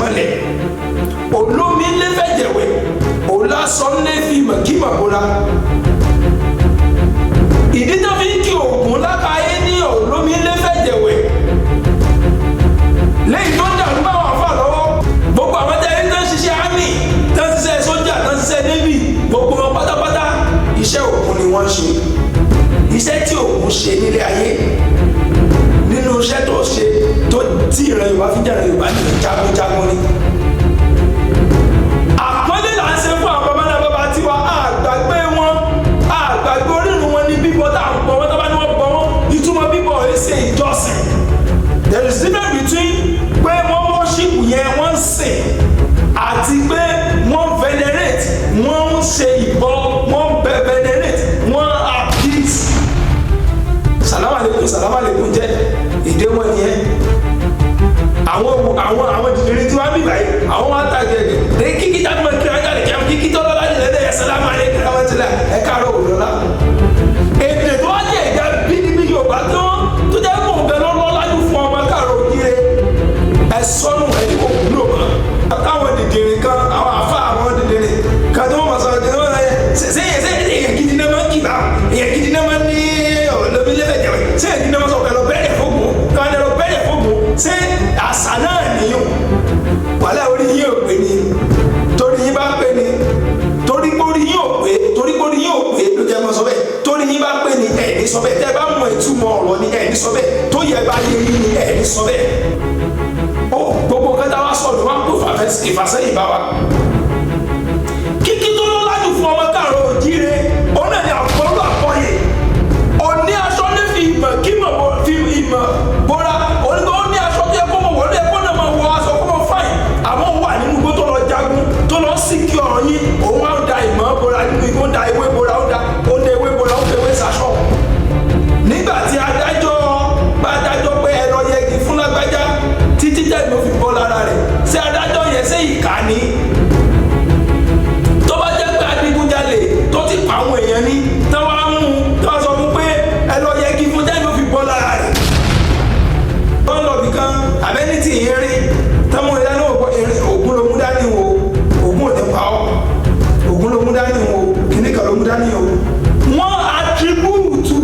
Mọ́lẹ̀, olómi ńlẹ́ fẹ̀jẹ̀wẹ̀, òlàsọ ńlẹ́ fi mọ̀ kí mọ̀ bóra. Ìdí tó fi ń kí Ògún lákàáyé ní olómi ńlẹ́ fẹ̀jẹ̀wẹ̀ lẹ́yìn tó ń dàrú bá wọn fà lọ́wọ́. Gbogbo àwọn tẹ́lẹ̀ tó ń ṣiṣẹ́ army, tó ń ṣiṣẹ́ sójà, tó ń ṣiṣẹ́ navy, gbogbo wọn pátápátá, iṣẹ́ Ògún ni wọ́n ṣe. Iṣẹ́ tí Ògún ṣe nílé ayé, nínú iṣẹ́ tó ṣe tó tí ìran Yorùbá fi jẹ́ ìran Yorùbá ní jagunjagun ni. Àpọ́nlé là ń ṣe fún àwọn baba náà, baba tiwa. Àgbàgbé wọn, àgbàgbé orírun wọn ní bíbọ tá à ń bọ wọn. Tó bá ní wọn bọ wọn, ìtumọ̀ bíbọ ẹ̀ ṣe ìjọsìn. There is difference between pé wọ́n worship yẹn, wọ́n ń sìn, àti pé wọ́n venerate, wọ́n ń ṣe ìbọn, wọ́n venerate, wọ́n appease. Sàlámà lẹ́kùn, sàlámà lẹ́kùn jẹ́ èdè wọn nìyẹn. Àwọn jìnnìrín tí wọ́n bí báyìí, àwọn wọn ta gẹ̀gẹ̀ ní kíkí jáde mọ́ kíra jáde kí kíkí tó lọ́la jìnnà ẹ̀ sàlámà lẹ́kùn, àwọn ti la ẹ̀ káàárọ̀ òwúrọ̀lá. Èdè tó wá jẹ́ ìjà bíbí Yorùbá tó jẹ́ kó bẹ lọ́lọ́lájú fún ọmọ káàárọ̀ òjíire, ẹ sọnù, ẹni kò wúlò mọ́. Táwọn dìdìrín kan, àwọn àfa, àwọn dìdìrín kan tí wọ́n mọ̀ sọ̀rọ̀ kí wọ́n ṣe ṣe ṣe èyàn gidi náà máa ń kìbá, èyàn gidi náà máa ń ní ọ̀lọ́bí lẹ́fẹ̀jẹ̀wẹ̀, ṣé èyàn gidi náà máa sọ ẹ lọ bẹ́ẹ̀rẹ̀ fógun, káwọn ẹ lọ bẹ́ẹ̀rẹ̀ fógun? Ṣé àṣà náà nìyẹn? Wàhálà, orí yín ò pé ni. Torí yín bá pé ni, torí pórí yín ò pé, torí pórí yín ò pé ló jẹ́ mọ́ sọ bẹ́ẹ̀. Torí yín bá pé ni, ẹ̀ ní sọ bẹ́ẹ̀. Tẹ́ ẹ bá mọ ìtumọ̀ ọ̀rọ̀ ni, ẹ̀ ní sọ bẹ́ẹ̀. Tó yẹ bá yé yín ni, ẹ̀ ní sọ bẹ́ẹ̀. Ó gbogbo nǹkan tá a wá sọ̀rọ̀ wá kó ìfàsẹ́yìn bá wa. Kíkí tó lọ́lájú fún ọmọ káàrọ̀ òjíire, òun náà ni àpọ́nlọ́ àpọ́yè. Òní aṣọ ní fi ìmọ̀ kí mọ̀ fi ìmọ̀ bóra. Òní ó ní aṣọ tó yẹ kó mọ̀ wọlé, kó náà máa wọ aṣọ kó mọ̀ fáìn, àmọ́ wà nínú igbó tó lọ jagun, tó lọ sí kí ọ̀rọ̀ yín, òun á da ìmọ̀ bóra nínú igbó, ń da ewé bóra, ó da ewé bóra, ó fi ewé ṣaṣọ. Nígbà tí adájọ́ bá dájọ́ pé ẹ lọ yẹgi fún lágbájá títí tẹ̀ ló fi bọ́ lára rẹ̀, ṣé adájọ́ yẹn ṣé ìkà ni? Tó bá jẹ́ pé adigunjalè tó ti pa àwọn èèyàn ní tí wọ́n á mú un, tí wọ́n sọ fún pé ẹ lọ yẹgi fún tẹ́ ló fi bọ́ lára rẹ̀, wọ́n lọ bì kan àbẹ́ni tí ìrìn tọ́mú ìdáná ògùn Ògún ló mú dání o, Ògún ò ní pa ọ́, Ògún ló mú dání o, kìnnì kan ló mú dání o. Wọ́n attribute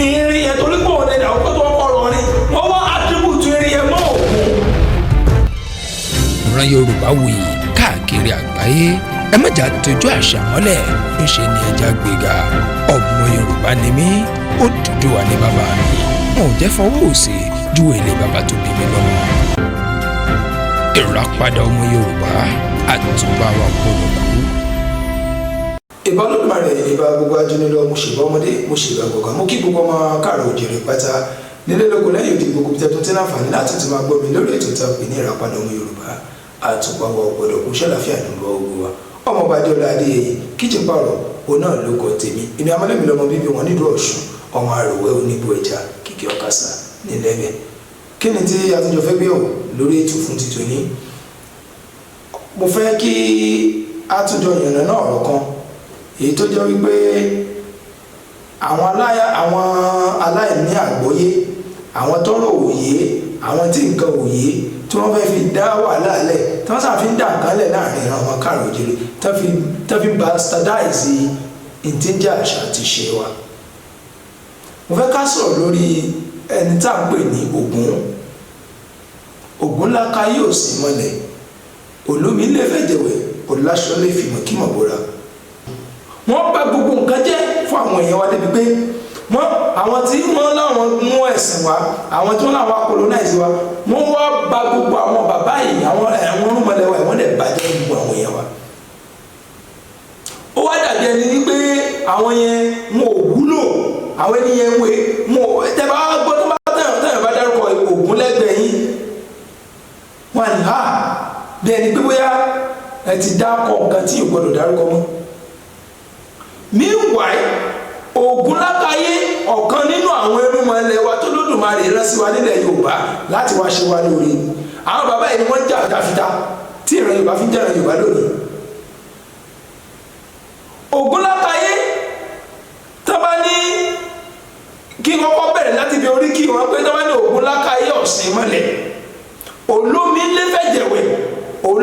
irin yẹn torí pé òun ẹ̀dá ọkọ̀ tó ọ̀rọ̀ ni wọ́n wá attribute irin yẹn mọ́ Ògún. Ìran Yorùbá wuyì káàkiri àgbáyé, ẹ má jà tójú àṣà mọ́lẹ̀, ńṣe ni ẹja gbéga. Ọmọ Yorùbá ni mí, Odùduwà ní bàbá mi. Wọn ò jẹ́ fọwọ́ òsì ju èlé bàbá tó bí mi lọ́mọ. Ìràpadà ọmọ Yorùbá, àtúbà wa gbọ́dọ̀ kú. Ìbà Olódùmarè, ìbà gbogbo ajúnilọ. Mo ṣèbà ọmọdé, mo ṣèbà gbọ̀ngàn, mo kí gbogbo ọmọ káàrọ̀ òjìrè pátá nílé lóko lẹ́yìn òdi, gbogbo bí tẹ́tún tí láǹfààní láti tún máa gbọ́ mi lórí ètò tá a pè ní Ìràpadà ọmọ Yorùbá, àtúbà wa gbọ́dọ̀ kú. Ṣàlàfíà ní gbogbo wa? Ọmọọba Adéọlá Adéyẹyẹ kíjì pààrọ̀ òun náà ló kọ tèmi. Èmi amọ́lẹ́mi lọmọ bíbí wọn nílùú Ọ̀ṣun, ọmọ àròwẹ́ oníbó ẹja kìkì ọ̀kasà nílẹ̀. Kí ni tí atúnjọ fẹ́ gbé ọ̀ lórí ètò fún títò ní? Mo fẹ́ kí atúnjọ yànnà náà ọ̀rọ̀ kan, èyí tó jẹ́ wípé àwọn aláìní àgbọ́yé, àwọn tọ́rọ̀ òye, àwọn tí nǹkan òye, tí wọ́n fẹ́ fi dá wàhálà lẹ̀, tí wọ́n sàfi ń dà nǹkan lẹ̀ láàrin ìran ọmọ káàrọ̀ òjìrì, tí wọ́n fi bastardize ìtìjà àṣà àti ìṣe wa. Mo fẹ́ ká sọ̀rọ̀ lórí ẹni tá à ń pè ní Ògún. Ògún láka yóò sì mọ́lẹ̀, olómi lè fẹ́ jẹ̀wẹ̀, ọ̀làṣọ lè fìmọ̀ kí mọ̀ bóra. Wọ́n bà gbogbo nǹkan jẹ́ fún àwọn èèyàn wa débi pé wọ́n, àwọn tí wọ́n láwọn mú ẹ̀sìn wa, àwọn tí wọ́n láwọn colonize wa, wọ́n wá bà gbogbo àwọn bàbá yìí, àwọn ẹ̀wọ̀n rúmọlẹ̀ wa, wọ́n dẹ̀ bàjẹ́ gbogbo àwọn èèyàn wa. Ó wá dàbí ẹni wípé àwọn yẹn wọn ò wúlò, àwọn ẹni yẹn wọn ò tẹ bá gbọ́ tó bá tẹ̀yàn bá dárúkọ Ògún lẹ́gbẹ̀ẹ́ yín, wọn ní ha bí ẹni pé bóyá ẹ ti dákọ̀ nǹkan tí yóò gbọdọ̀ dárúkọ mọ́. Meanwhile, Ògún lákàyé, ọ̀kan nínú àwọn irúnmọlẹ̀ wa tó Lódùmarè rán sí wa nílẹ̀ Yorùbá láti wá ṣe wá lóore. Àwọn bàbá yìí ni wọ́n jà fitafita tí ìran Yorùbá fi ń jẹ́ ìran Yorùbá lónìí. Ògún lákàyé, tó bá ní kí kọ́kọ́ bẹ̀rẹ̀ láti fi oríkì wọn pé tó bá ní Ògún lákàyé ọ̀sìn mọ́lẹ̀, olómi lẹ́fẹ̀jẹ̀wẹ̀.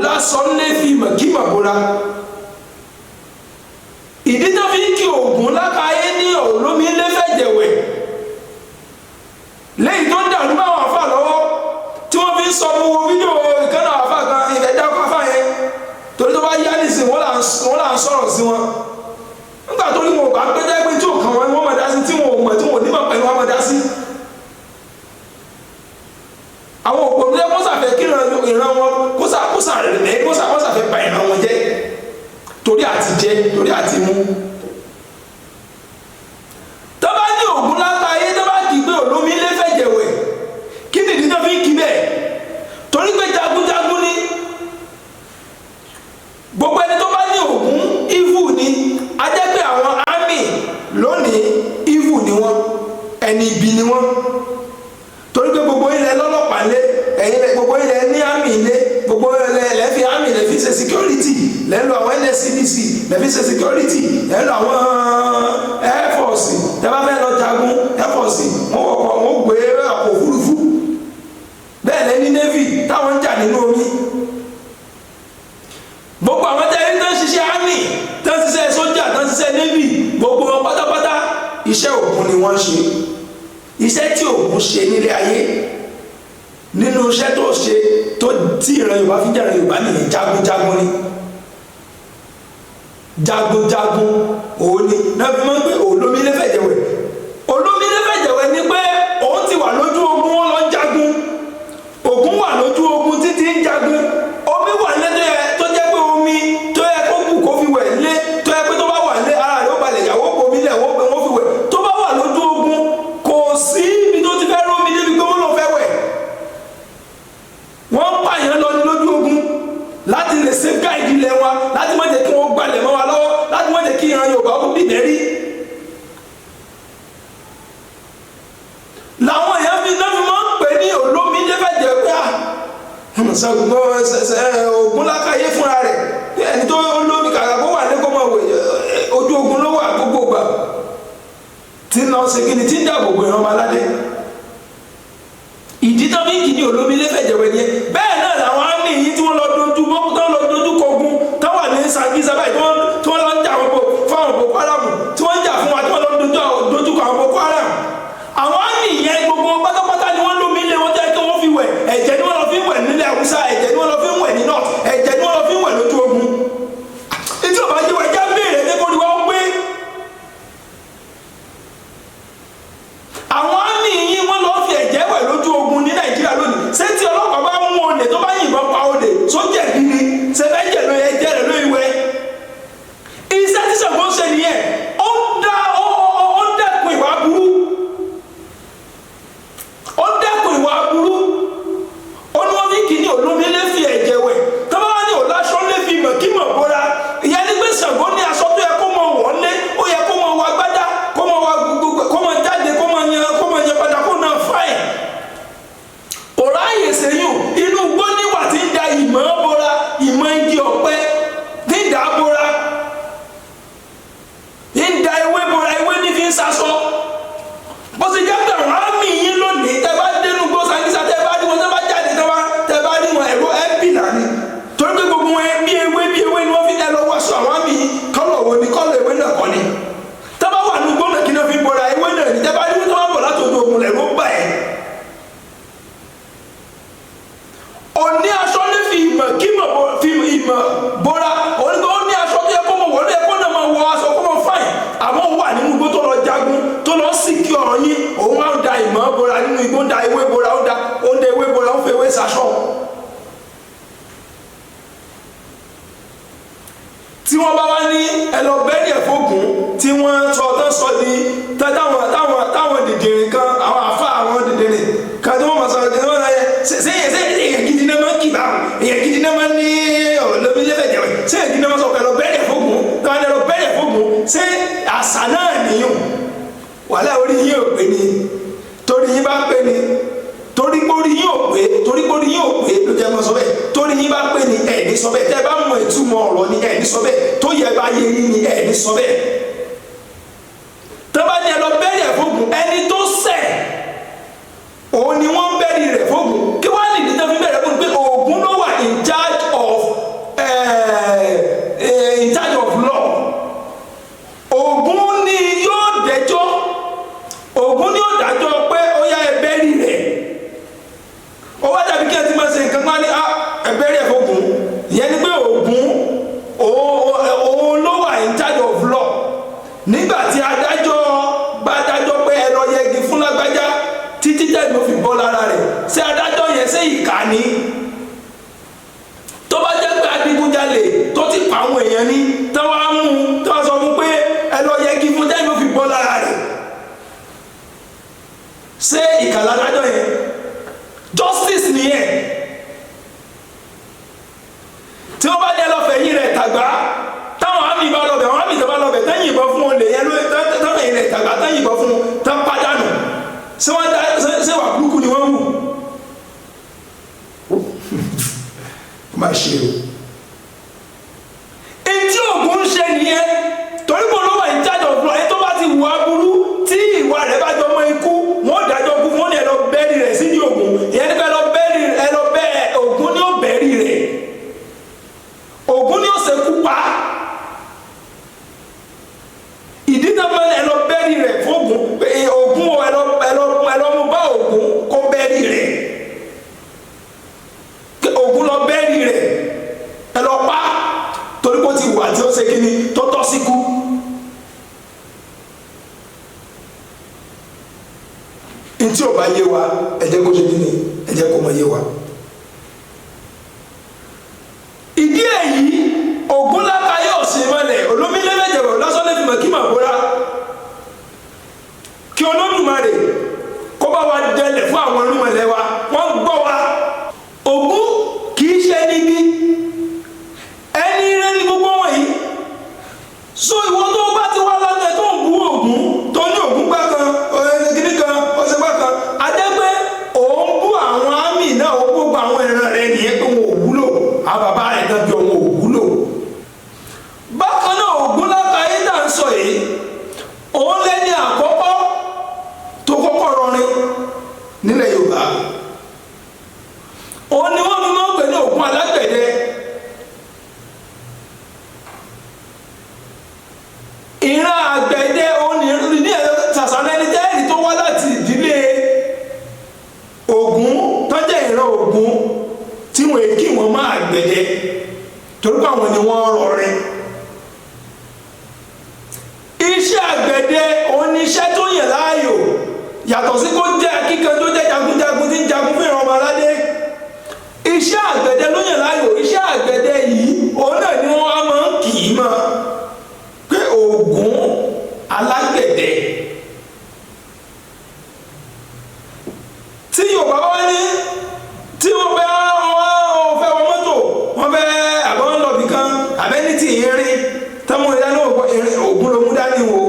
Lásán lè fi mọ̀ kí mọ̀ bóra. Ìdí tó fi ń kí Ògún lákàáyé ní olómi lẹ́fẹ̀jẹ̀wẹ̀, lẹ́yìn tó ń dàrú bá àwọn àfà lọ́wọ́ tí wọ́n fi ń sọ. Mo wo fídíò ìkànnì àfà kan, ìfẹ̀dá àfà yẹn, torí tó bá yá nísìnyí, wọ́n là ń sọ̀rọ̀ sí wọn nígbà tó ní wọn ò bá gbẹ́jẹ́ pé tí ò kàn wọ́n, wọ́n máa dá sí, tí wọn ò mọ̀, tí wọn ò ní mọ̀ pẹ̀lú wọn máa dá sí. Àwọn òpònú yẹ kó sàfẹ́ kí ìran wọn kó sà rẹ̀ kó sàfẹ́ ba ìran wọn jẹ́ torí àti jẹ, torí àti mú. Tó bá ní Ògún lágbàáyé, tó bá kì í pé olómi lé fẹ̀jẹ̀wẹ̀, kí nìdí tó fi ń kí bẹ́ẹ̀? Torí pé jagunjagun ni. Gbogbo ẹni tó bá ní Ògún evil ni, a jẹ́ pé àwọn army lónìí, evil ni wọ́n, ẹni ibi ni wọ́n, torí pé gbogbo ilẹ̀ lọ́lọ́pàá lé ẹ̀yin lẹ, gbogbo ilẹ̀ ní army lé, gbogbo ilẹ̀ lẹ́ fi army lẹ́ fi ṣe security, lẹ́ lo àwọn NSCDC lẹ́ fi ṣe security, lẹ́ lo àwọn air force. Tẹ́ bá fẹ́ lọ jagun, air force wọ́n wọkọ̀, wọ́n gbé ọkọ̀ òfurufú. Bẹ́ẹ̀ lẹ́ ní navy táwọn ń jà nínú omi. Gbogbo àwọn tẹ́ ẹni tó ń ṣiṣẹ́ army, tó ń ṣiṣẹ́ sójà, tó ń ṣiṣẹ́ navy, gbogbo wọn pátápátá, iṣẹ́ Ògún ni wọ́n ń ṣe. Iṣẹ́ tí Ògún ṣe nílé ayé, nínú iṣẹ́ tó ṣe tó tí ìran Yorùbá fi jẹ́ràn Yorùbá nìyẹn. Jagunjagun ni, jagunjagun òun ni náà fi máa ń pè olómi lẹ́fẹ̀jẹ̀wẹ̀. Olómi lẹ́fẹ̀jẹ̀wẹ̀ ni pé òun ti wà lójú ogun, wọn lọ ń jagun. Ògún wà lójú ogun títí ń jagun. Omi wà nílé tó yẹ, tó jẹ́ pé omi tó yẹ kó kù kó fi wẹ̀ lé, tó yẹ pé tó bá wà lé, ara rẹ̀ ó balẹ̀, ìyàwó bomi lẹ̀, wọ́n fi wẹ̀. Tó bá wà lójú ogun, kò sí ibi tó ti fẹ́ rómi débi pé wọ́n lọ fẹ́ wẹ̀. Wọ́n ń pààyàn lọ ní lójú ogun láti lè safeguard ilẹ̀ wa, láti má jẹ́ kí wọ́n gbalẹ̀ mọ́ wa lọ́wọ́, láti má jẹ́ kí ìran Yorùbá ó dìde rí. Làwọn èèyàn fi náà fi máa ń pè ní olómi lẹ́fẹ̀jẹ̀ pé à Ògún lákàyé fúnra rẹ̀, ẹni tó olómi kàkà kó wà ní kó máa wò, ojú ogun ló wà gbogbo gbà tí ń lọ ṣe kí ni, tí ń dáàbò bo ìran ọmọ aládé. Ìdí tó fi ń kì ní olómi lẹ́fẹ̀jẹ̀wẹ̀ ni. Bẹ́ẹ̀ náà làwọn army yìí tí wọ́n lọ dojú bọ́, tó lọ dojú kọgun, tó wà ní Sambisa báyìí, tí wọ́n lọ ń jà wọn fáwọn Boko Haram, tí wọ́n ń jà fún wa, tí wọ́n lọ dojú kọ àwọn Boko Haram. Àwọn army yẹn, gbogbo wọn pátápátá ni wọ́n lómi ilé wọn tẹ́ kí wọ́n fi wẹ̀. Ẹ̀jẹ̀ ni wọ́n lọ fi wẹ̀ nílẹ̀ Haúsá, ẹ̀jẹ̀ ni wọ́n lọ fi wẹ̀ ní North, ẹ̀jẹ̀ ni wọ́n lọ fi wẹ̀ lójú ogun. Ìtí ò bá yé wa, ẹjẹ́ béèrè ní kó ni wọ́n gbé. Àwọn army yìí, wọ́n lọ fi ẹ̀jẹ̀ wẹ̀ lójú ogun ní Nàìjíríà lónìí. Ṣé tí ọlọ́pàá bá mú olè, tó bá yìnbọn pa olè, sójà gidi ṣe fẹ́ jẹ̀ lóye ẹ̀jẹ̀ rẹ̀ lóye wẹ̀? Iṣẹ́ tí Ṣàngó ń ṣe nìyẹn. Ó ń dá ó ó ó ń dẹ́kun ìwà burú, ó ń dẹ́kun ìwà burú. Ó ní wọ́n fi kì í ní olómi lè fi ẹ̀jẹ̀ wẹ̀. Tó bá wà ní òláṣọ lè fi mọ̀ kí mọ̀ bóra, ìyẹn ní pé Ṣàngó ní aṣọ tó yẹ kó mọ wọ̀ lé, ó yẹ kó mọ wọ agbádá, kó mọ wọ gbogbo, kó mọ jáde, kó mọ yan padà, kó náà fáìn. Kò ráàyè sẹ́yìn. Inú igbó níwà tí ń da ìmọ̀ bóra, ìmọ̀ igi ọ̀pẹ tí ń dà á bóra, ń da ewé bóra, ewé ní fi ń sasọ. Bó ṣe jẹ́ pé àwọn army yín lónìí, tẹ́ bá dénú gbó Sambisa, tẹ́ bá rí wọn, tẹ́ bá jáde, tẹ́ bá rí wọn, ẹ̀rọ ẹ̀ bì náà ni, torí pé gbogbo wọn bí ewé bí ewé ni wọ́n fi ẹ lọ wọṣọ. Àwọn army yín, colour wo ni? Colour ewé náà kọ́ ni. Tẹ́ bá wà ní gbó náà, kí ni wọ́n fi bóra? Ewé náà ni. Tẹ́ bá rí wọn tó bá bọ̀ láti ojú ogun, lẹ̀rú bà ẹ́. Òní aṣọ ní fi ìmọ̀ kí mọ̀ fi ìmọ̀ bóra. Òní ó ní aṣọ tó yẹ kó mọ̀ wọ́n, ló yẹ kó náà máa wọ aṣọ kó mọ̀ fáìn, àmọ́ wà nínú igbó tó lọ jagun, tó lọ sì kí ọ̀rọ̀ yín, òun á da ìmọ̀ bóra nínú igbó, ń da ewé bóra, ó ń da ewé bóra, ó ń fi ewé ṣaṣọ. Tí wọ́n bá wá ní ẹ lọ bẹ́ẹ̀rì ẹ̀fọ́gùn tí wọ́n sọ tán sọ di táwọn táwọn táwọn dìdìrín kan, àwọn àfa, àwọn dìdìrín kan tí wọ́n mọ̀ sọ ní wọ́n náà yẹ ṣe ṣe ṣe èyàn gidi náà máa ń kì bá, èyàn gidi náà máa ń ní ọ̀rọ̀ lómi lẹ́fẹ̀ẹ́ jẹ̀wẹ̀, ṣé èyàn gidi náà máa sọ pé ẹ lọ bẹ́ẹ̀rì ẹ̀fọ́gùn, táwọn ẹ lọ bẹ́ẹ̀rì ẹ̀fọ́gùn? Ṣé àṣà náà nìyẹn? Wàhálà, orí yín ò pé ni. Torí yín bá pé ni, torí pórí yín ò pé, torí pórí yín ò pé ló jẹ́ mọ́ sọ bẹ́ẹ̀. Torí yín bá pé ni, ẹ̀ ní sọ bẹ́ẹ̀. Tẹ́ ẹ bá mọ ìtumọ̀ ọ̀rọ̀ ni, ẹ̀ ní sọ bẹ́ẹ̀. Tó yẹ bá yé yín ni, ẹ̀ ní sọ bẹ́ẹ̀. Tó bá ní ẹ lọ bẹ́ẹ̀rì ẹ̀ fógun, ẹni tó ṣẹ̀ òun ni wọ́n bẹ́ẹ̀rì rẹ̀ fógun. Kí wọ́n á nìdí tó fi bẹ̀rẹ̀ fún pé Ògún ló wà in charge of Ṣé ìkàlà adájọ́ yẹn justice nìyẹn? Tí wọ́n bá ní ẹ lọ fẹ̀yìn rẹ̀ tàgbá, táwọn àmì bá lọ bẹ̀, àwọn àmì tó bá lọ bẹ̀ tán yìnbọn fún olè yẹn, tán fẹ̀yìn rẹ̀ tàgbá, tán yìnbọn fún, tán pàdánù, ṣé wọ́n dá ṣé wà burúkú ni wọ́n wù? Ó má ṣe o. Etí Ògún ń ṣe nìyẹn, torí kò ló wà ní charge of law. Ẹni tó bá ti wù aburú, tí ìwà rẹ̀ bá jọ mọ́ ikú, wọ́n dájọ́ ikú, wọ́n ní ẹ lọ bẹ́ẹ̀rì rẹ̀ sí ní Ògún. Ìyẹn ní pé ẹ lọ bẹ́ẹ̀rì, ẹ lọ bẹ́ẹ̀, Ògún ní ó bẹ́ẹ̀rì rẹ̀, Ògún ní ó ṣekú pa. Ìdí náà mọ́ ẹ lọ bẹ́ẹ̀rì rẹ̀ fún Ògún, Ògún ẹ lọ, ẹ lọ, ẹ lọ mú bá Ògún kó bẹ́ẹ̀rì rẹ̀, Ògún lọ bẹ́ẹ̀rì rẹ̀, ẹ lọ pa, torí kó ti wà tí ó ṣe kí ni tó tọ́ sí kú. Ntí ò bá yé wa, ẹ jẹ́ kó ṣe kí ni, ẹ jẹ́ kó mọ yé wa. Ìdí èyí, Ògún láka yóò ṣe mọ́lẹ̀ olómìnira lásán lè fi mọ̀ kí màá bóra. Kí Olódùmarè kó bá wa dẹlẹ̀ fún àwọn irúnmọlẹ̀ wa, wọ́n gbọ́ wa. Ògún kì í ṣe níbí, ẹni rẹ ní gbogbo wọ̀nyí. So ìwọ tó bá ti wá lọ́nà tó ń bú Ògún, tó ní Ògún gbá kan, ọ̀rẹ́ kìíní kan, ọ̀sẹ̀ gbá kan, adẹ́gbẹ́ òun bú àwọn àmì náà, ó gbogbo àwọn ìran rẹ nìyẹn pé wọn ò wúlò, àwọn bàbá rẹ̀ náà bí wọn ò wúlò. Bákan náà, Ògún lákàáyé tá à ń sọ yìí, òun lẹ́ni àkọ́kọ́ tó kọ́kọ́ rọrin nílẹ̀ Yorùbá. Òun ni wọ́n fi máa ń pè ní Ògún alágbẹ̀dẹ. Ìran àgbẹ̀dẹ, òun ní sàṣàlẹ́ni tẹ́ẹ̀rì tó wá láti ìdílé Ògún tó jẹ́ ìran Ògún tí wọ́n kí wọ́n máa gbẹ̀dẹ, torí pé àwọn ni wọ́n rọrin. Iṣẹ́ àgbẹ̀dẹ òun ni iṣẹ́ tó yàn láàyò, yàtọ̀ sí kó jẹ́ akíkan tó jẹ́ jagunjagun tí ń jagun fún ìran ọmọ aládé. Iṣẹ́ àgbẹ̀dẹ ló yàn láàyò. Iṣẹ́ àgbẹ̀dẹ yìí, òun náà ni wọ́n á máa ń kì í mọ́ pé Ògún alágbẹ̀dẹ. Tí Yorùbá wá ní tí wọ́n fẹ́, wọ́n fẹ́ wọ mọ́tò, wọ́n fẹ́ àbọ̀ ń lọ bì kan àbẹ́ni tí ìrìn tọ́mú ìdáná, Ògún ló mú dání o,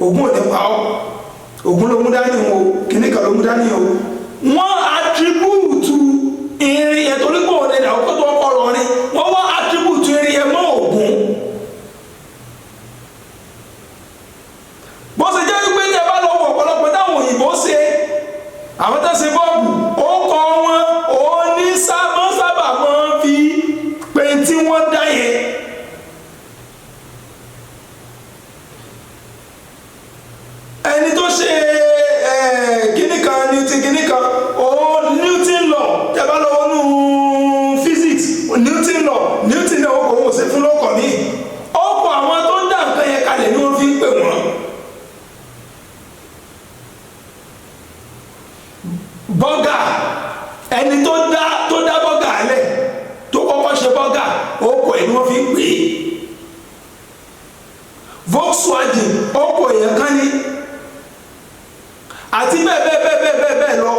Ògún ò ní pa ọ́, Ògún ló mú dání o, kìnnì kan ló mú dání o. Wọ́n attribute irin yẹn, torí pé òun lè dà ọkọ̀ tó ọkọ̀ rọrin, wọ́n wá attribute irin yẹn mọ́ Ògún. Bó ṣe jẹ́ wípé tẹ́ bá lọ wọ ọ̀pọ̀lọpọ̀ táwọn òyìnbó ṣe, àwọn tó ṣe bọ́ọ̀bù, ó kọ wọn, òun ní sábà sábà máa ń fi pé tí wọ́n dá yẹn. Ẹni tó ṣe kíní kan, Newton kíní kan, òun Newton law, tẹ́ bá lọ wọnú physics, Newton law, Newton náà ó kọ̀ wọ́n ṣe fún lọ́kọ̀ míì, ó kọ àwọn tó ń dá nǹkan yẹn kalẹ̀ ni wọ́n fi ń pè wọ́n. Bọ́gà, ẹni tó dá bọ́gà lẹ̀, tó kọ́kọ́ ṣe bọ́gà, ó kọ ẹ̀ ni wọ́n fi ń pè é. Volkswagen, ó kọ èèyàn kan ní, àti bẹ́ẹ̀ bẹ́ẹ̀ bẹ́ẹ̀ bẹ́ẹ̀ bẹ́ẹ̀ bẹ́ẹ̀ lọ.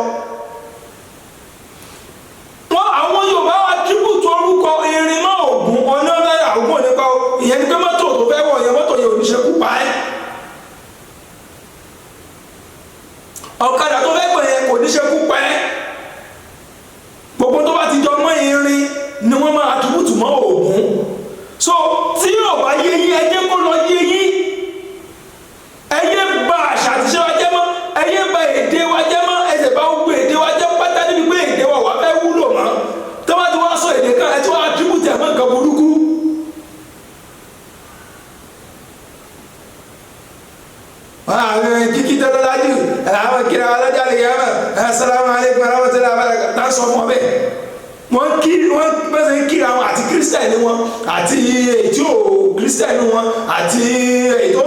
Wọ́n àwọn Yorùbá wa tribute orúkọ irin mọ́ Ògún ọ̀nà náírà. Ògún ò ní pa ìyẹn ní pé mọ́tò tó fẹ́ wọ̀ yẹn, mọ́tò yẹn ò ní ṣekú pa ẹ́. Ọ̀kadà tó fẹ́ gbọ̀ yẹn kò ní ṣekú pa ẹ́. Gbogbo tó bá ti jọ mọ́ irin ni wọ́n máa attribute mọ́ Ògún. So tí yóò bá yé yín, ẹ jẹ́ kó lọ yé yín. Ẹ yé bà àṣà àti ṣe wa jẹ́ mọ́, ẹ yé bà èdè wa jẹ́ mọ́. Ẹ sì bá gbogbo èdè wa jẹ́ pátá níbi pé èdè wa wà fẹ́ wúlò mọ́. Tó bá ti wá sọ èdè kan, ẹ ti wá attribute ẹ̀ mọ́ nǹkan burúkú. Kíkí tẹ́lẹ̀ lájú àwọn kiri àwọn alájà lè yẹ ẹ́, assalamu alaikum warahmatullahi wabarakatuh. Tá a sọ fún ọ bẹ́ẹ̀, wọ́n kí wọ́n bẹ́sẹ̀ ń kíra wọn, àti kírísítẹ̀nì wọn, àti ètí ò kírísítẹ̀nì wọn, àti ètò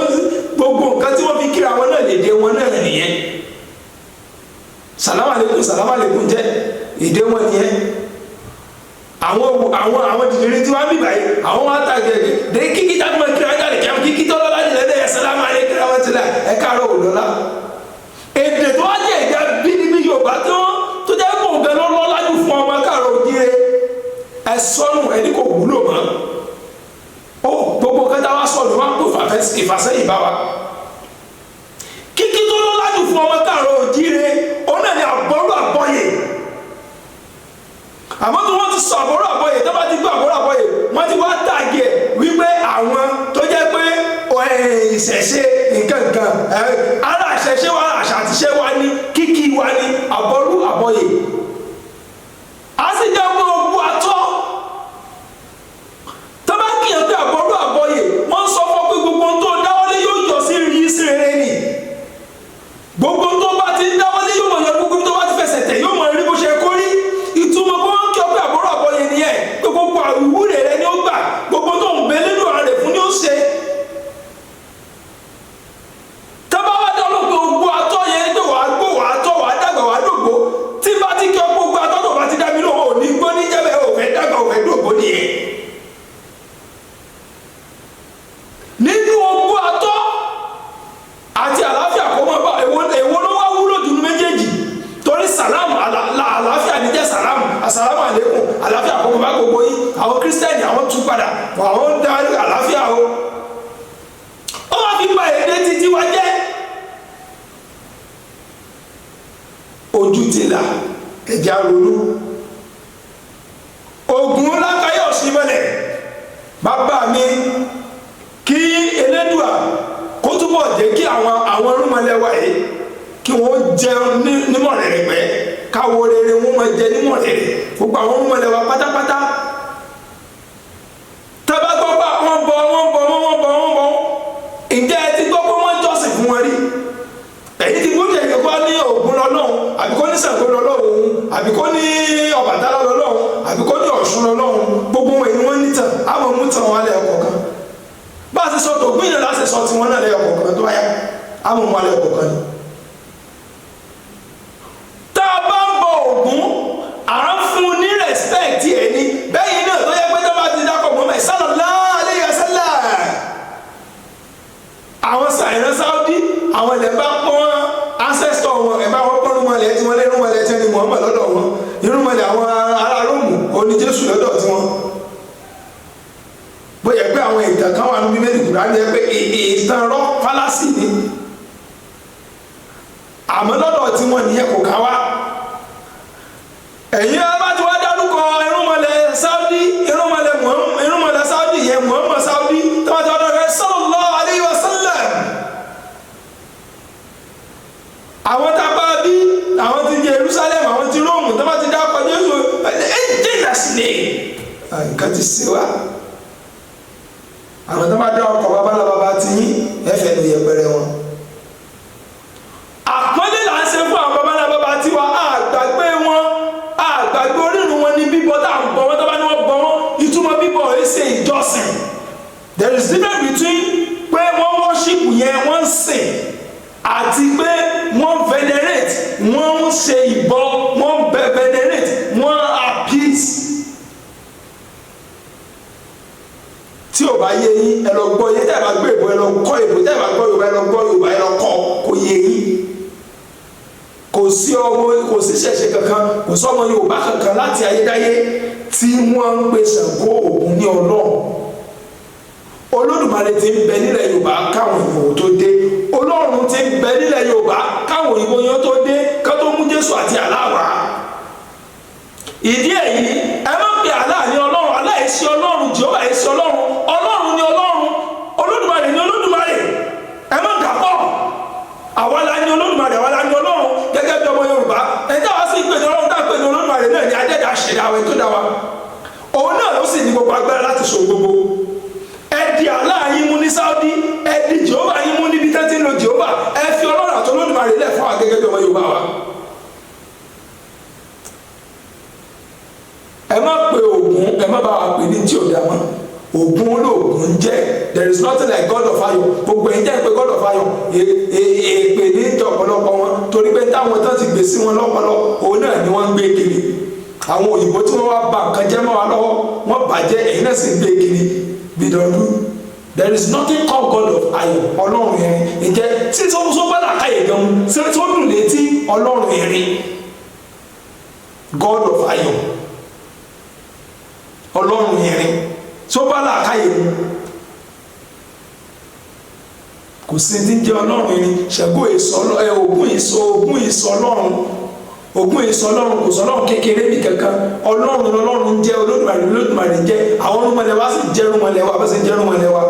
gbogbo nǹkan tí wọ́n fi kíra wọn náà, lè dé wọn náà nìyẹn. Salamu alaikum, salamu alaikum jẹ́ èdè wọn nìyẹn. Àwọn dìdìrín tí wọ́n bí báyìí, àwọn wọn ta gẹ̀gẹ̀ dé kíkí tá a máa kíra jáde kí kíkí tó lọ́la jùlọ ẹ̀, assalamu alaikum warahmatullahi, ẹ káàárọ̀ òlọ́lá. Èdè tó wá jẹ́ èdè. Ẹni kò wúlò mọ́. Ó gbogbo kẹta wa sọ̀rọ̀ wa kó ìfàsẹ́yìn bá wa. Kíkí tó lọ́lá jù fún ọmọ káàárọ̀ òjíire, òun náà ni àbọ̀rú àbọ̀yè. Àmọ́ tí wọ́n ti sọ àbọ̀rú àbọ̀yè, tó bá ti gbọ́ àbọ̀rú àbọ̀yè, wọ́n ti wá tàgé ẹ̀ wípé àwọn tó jẹ́ pé ìṣẹ̀ṣe nǹkan nǹkan ara àṣẹṣe wa, àṣà àtiṣe wa ní kíkí wa ní àbọ̀rú àbọ̀yè. A sì jẹ́ pé ogun atọ́ tó bá kíyàn pé àbọ̀rú àbọ̀yè, wọ́n sọ fún ọ pé gbogbo ohun tó dáwọ́lé yóò yọ sí rí sí rere ni. Gbogbo tó bá ti ń dáwọ́lé yóò mọ̀ yọ, gbogbo tó bá ti fẹsẹ̀ tẹ̀ yóò mọ̀ rí bó ṣe kó rí. Ìtumọ̀ pé wọ́n kí ọ pé àbọ̀rú àbọ̀yè nìyẹn, pé gbogbo àwúrẹ̀ rẹ ni ó gbà, gbogbo tó ń bẹ nínú rẹ̀ fún ni ó ṣe. Tọ́ba wá dán lóko gbogbo atọ́ yẹn pé wàá gbó, wàá tọ́, wàá dàgbà, wàá dògbò. Tí bá ti kí ọ gbogbo atọ́ tó bá ti dá mi lóhùn, ò ní gbó ní jẹ́bẹ̀, ò fẹ́ dàgbà, ò fẹ́ dògbò nìyẹn. Nínú ogbó atọ́ àti àlàáfíà kó mọ́ bá, èwo ló wá wúlò jù ní méjèèjì? Torí sàlámù àlàáfíà ní jẹ́ sàlámù, àsàlámù àlékún, àlàáfíà kó mọ́ bá gbogbo yín. Àwọn kírísítẹ́nì àwọn tún padà, àwọn ń darí àlàáfíà o. Ó wá fi ba èdè títí wa jẹ́. Ojú ti là, ẹ̀já ronú. Ògún lákàyọ̀ sí mọ́lẹ̀ bàbá mi, kí Elédùà kó túbọ̀ jẹ́ kí àwọn irúnmọlẹ̀ wa yìí kí wọ́n jẹun nímọ̀rẹ̀rẹ̀ pẹ́, káwọ́ rere wọ́n máa jẹ nímọ̀rẹ̀rẹ̀ gbogbo àwọn irúnmọlẹ̀ wa pátápátá. Tábà gbọ́ pé wọ́n bọ wọ́n bọ wọ́n bọ wọ́n bọ, ǹjẹ́ ẹ ti gbọ́ pé wọ́n jọ́sìn fún wọn rí? Èyí ti gbọ́dọ̀ ẹ̀yẹ kó ní Ògún lọ́lọ́hun, àbí kó ní Ṣàngó lọ́lọ́hun, àbí kó ní Ọbàtálá lọ́lọ́hun, àbí kó ní Ọ̀ṣun lọ́lọ́hun. Gbogbo wọn ni wọ́n nítàn, àwọn mú tàn wọn lẹ́yọ kọ̀ọ̀kan. Bá a ṣe sọ tògún yìí láti sọ tiwọn náà lẹ́yọ kọ̀ọ̀kan tó wáyà, àwọn mú wọn lẹ́yọ kọ̀ọ̀kan ni. Tá a bá ń bọ Ògún, à ń fún un ní respect ẹ̀ ní bẹ́yìn náà tó yẹ pé tó bá ti dákọ̀ mọ́ mẹ́ sallallahu alaihi wasallam. Àwọn sàìrán Sáúdí, àwọn ilẹ̀ bá pọ́n ancestor wọn, ẹ̀ bá wọn pọ́n irúnmọlẹ̀ tí wọ́n lé irúnmọlẹ̀ tí wọ́n ní Muhammad lọ́dọ̀ wọn, irúnmọlẹ̀ àwọn ará Róòmù oní Jésù lọ́dọ̀ tí wọ́n. Bóyá pé àwọn ìtàn kan wà ní Bíbélì Kùránì yẹ pé ìtàn rọ fálásì ni, àmọ́ lọ́dọ̀ tí wọ́n nìyẹn kò ká wá. Ẹ̀yin bá ti wá dárúkọ irúnmọlẹ̀ Sáúdí, irúnmọlẹ̀ Sáúdí yẹn Muhammad Sáúdí, tó bá ti wá dárúkọ sallallahu alaihi wasallam. Àwọn tá a bá bí àwọn ti Jerusalem, àwọn ti Róòmù, tó bá ti dákọ Jésù Jesus name, nǹkan ti ṣe wá. Àwọn tó bá dá ọkọ̀ babalá bàbá ti yín, ẹ fẹ́ lu yẹpẹrẹ wọn. Àpọ́nlé là ń ṣe fún àwọn babalá bàbá tiwa, àgbàgbé wọn, àgbàgbé orírun wọn ní bíbọ tá à ń bọ wọn. Tó bá ní wọn bọ wọn, ìtumọ̀ bíbọ ẹ ṣe ìjọsìn. There is difference between pé wọ́n worship yẹn, wọ́n ń sìn, àti pé wọ́n venerate, wọ́n ń ṣe ìbọ, wọ́n venerate, wọ́n appease. Tí o bá yé yín, ẹ lọ gbọ́ yé. Tẹ́ ẹ bá gbé ìbò, ẹ lọ kọ́ ìbò. Tẹ́ ẹ bá gbọ́ Yorùbá, ẹ lọ gbọ́ Yorùbá, ẹ lọ kọ́ kó yé yín. Kò sí ọmọ, kò sí ṣẹ̀ṣẹ̀ kankan, kò sí ọmọ Yorùbá kankan láti ayédáyé tí wọ́n ń pe Ṣàngó Ògún ní Ọlọ́run. Olódùmarè ti ń bẹ nílẹ̀ Yorùbá káwọn òyìnbó tó dé. Ọlọ́run ti ń bẹ nílẹ̀ Yorùbá káwọn òyìnbó yẹn tó dé, ká tó mú Jésù àti Allah wá. Ìdí èyí, ẹ má pe Allah ní Ọlọ́run. Allah yìí ṣe Ọlọ́run, Jèhófà yìí ṣe Ọlọ́run. Ọlọ́run ní Ọlọ́run, Olódùmarè ní Olódùmarè. Ẹ má dàpọ̀. Àwa la ní Olódùmarè, àwa la ní Ọlọ́run gẹ́gẹ́ bí ọmọ Yorùbá. Ẹni táwa sì pè ní Ọlọ́run, tá a pè ní Olódùmarè náà ní adẹ́dàá ṣẹ̀dá àwọn ètò dá wa. Òun náà ló sì ní gbogbo agbára láti ṣe gbogbo. Ẹ di Allah yín mú ní Saudi, ẹ di Jèhófà yín mú níbi tẹ́ ti ń lo Jèhófà. Ẹ fi Ọlọ́run àti Olódùmarè lẹ̀ fún wa gẹ́gẹ́ bí ọmọ Yorùbá wa. Ẹ má pe Ògún, ẹ má bá wa pè ní tí ò dá mọ́. Ògún olóògùn ń jẹ́. There is nothing like God of Iron. Gbogbo ẹ̀yin jẹ́ pé God of Iron, èpè ní ìjọ ọ̀pọ̀lọpọ̀ wọn, torí pé táwọn tán ti gbé sí wọn lọ́pọlọ, òun náà ni wọ́n ń gbé kiri. Àwọn òyìnbó tí wọ́n wá ba nǹkan jẹ́ mọ́ wa lọ́wọ́, wọ́n bàjẹ́, ẹ̀yin náà sì ń gbé kiri bidọ̀dú. There is nothing called God of Iron. Ọlọ́run irin. Ǹjẹ́ tí sọ́kúsọ́ bá làkàyè gan, ṣé tó dùn létí Ọlọ́run irin? God of Iron. Ọlọ́run irin tó bá làákàyè mu, kò sí ti ń jẹ́ Ọlọ́run irin. Ṣàngó èso, Ògún èso, Ògún èso Ọlọ́run, Ògún èso Ọlọ́run. Kò sọ Ọlọ́run kékeré bí kankan. Ọlọ́run lọ́lọ́run jẹ́, Olódùmarè Olódùmarè jẹ́. Àwọn irúnmọlẹ̀ wa sì jẹ́ irúnmọlẹ̀ wa, bá sì jẹ́ irúnmọlẹ̀ wa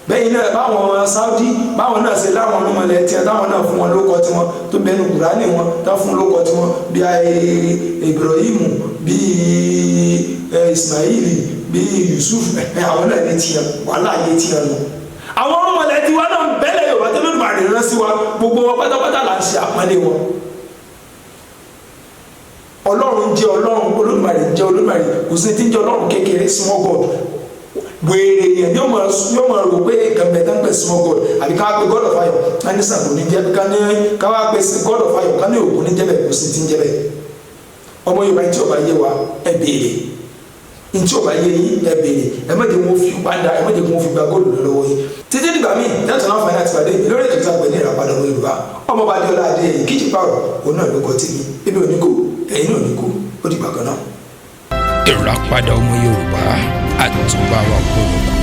bẹ́yìn náà, báwọn Saudi báwọn náà ṣe láwọn irúnmọlẹ̀ tiẹ̀, táwọn náà fún wọn lóko tiwọn tó bẹnu Kùránì wọn, tó fún lóko tiwọn, bí Ibrahim, bí Ismaili, bí Yusuf, àwọn náà ní tiẹ̀, wàhálà yé tiẹ̀ nù. Àwọn irúnmọlẹ̀ tiwa náà bẹ́lẹ̀ Yorùbá tó lódùmarè rán sí wa, gbogbo wọn pátápátá là ń ṣe àpọ́nlé wọn. Ọlọ́run jẹ́ Ọlọ́run, Olódùmarè jẹ́ Olódùmarè. Kò sí ti ń jẹ́ Ọlọ́run kékeré, small god. Wèrè yẹn yóò máa rò pé gàmbẹ̀ tán pẹ̀ small god, àbí ká pé god of iron, ká ní Ṣàngó ní jẹ́, ká ní ká wá pé god of iron, ká ní Ògún ní jẹ́ bẹ́ẹ̀. Kò sí ti ń jẹ́ bẹ́ẹ̀. Ọmọ Yorùbá, tí ó bá yé wa, ẹ béèrè. Ntí ó bá yé yín, ẹ béèrè. Ẹ má jẹ́ wọn fi padà, ẹ má jẹ́ wọn fi gba góòlù lọ́wọ́ yín. Títí dìgbà míì tẹ́tù náà fàyà àtìpàdé lórí ètò tí a pè ní Ìràpadà Ọmọ Yorùbá, ọmọọba Adéọlá Adéyẹyè kíjì pààrọ̀ òun náà ló kọ tèmi. Ebi ò ní kú, ẹ̀yin náà ò ní kú. Ó dìgbà kan náà. Ìràpadà Ọmọ Yorùbá, àtúbà wa gbọ́dọ̀.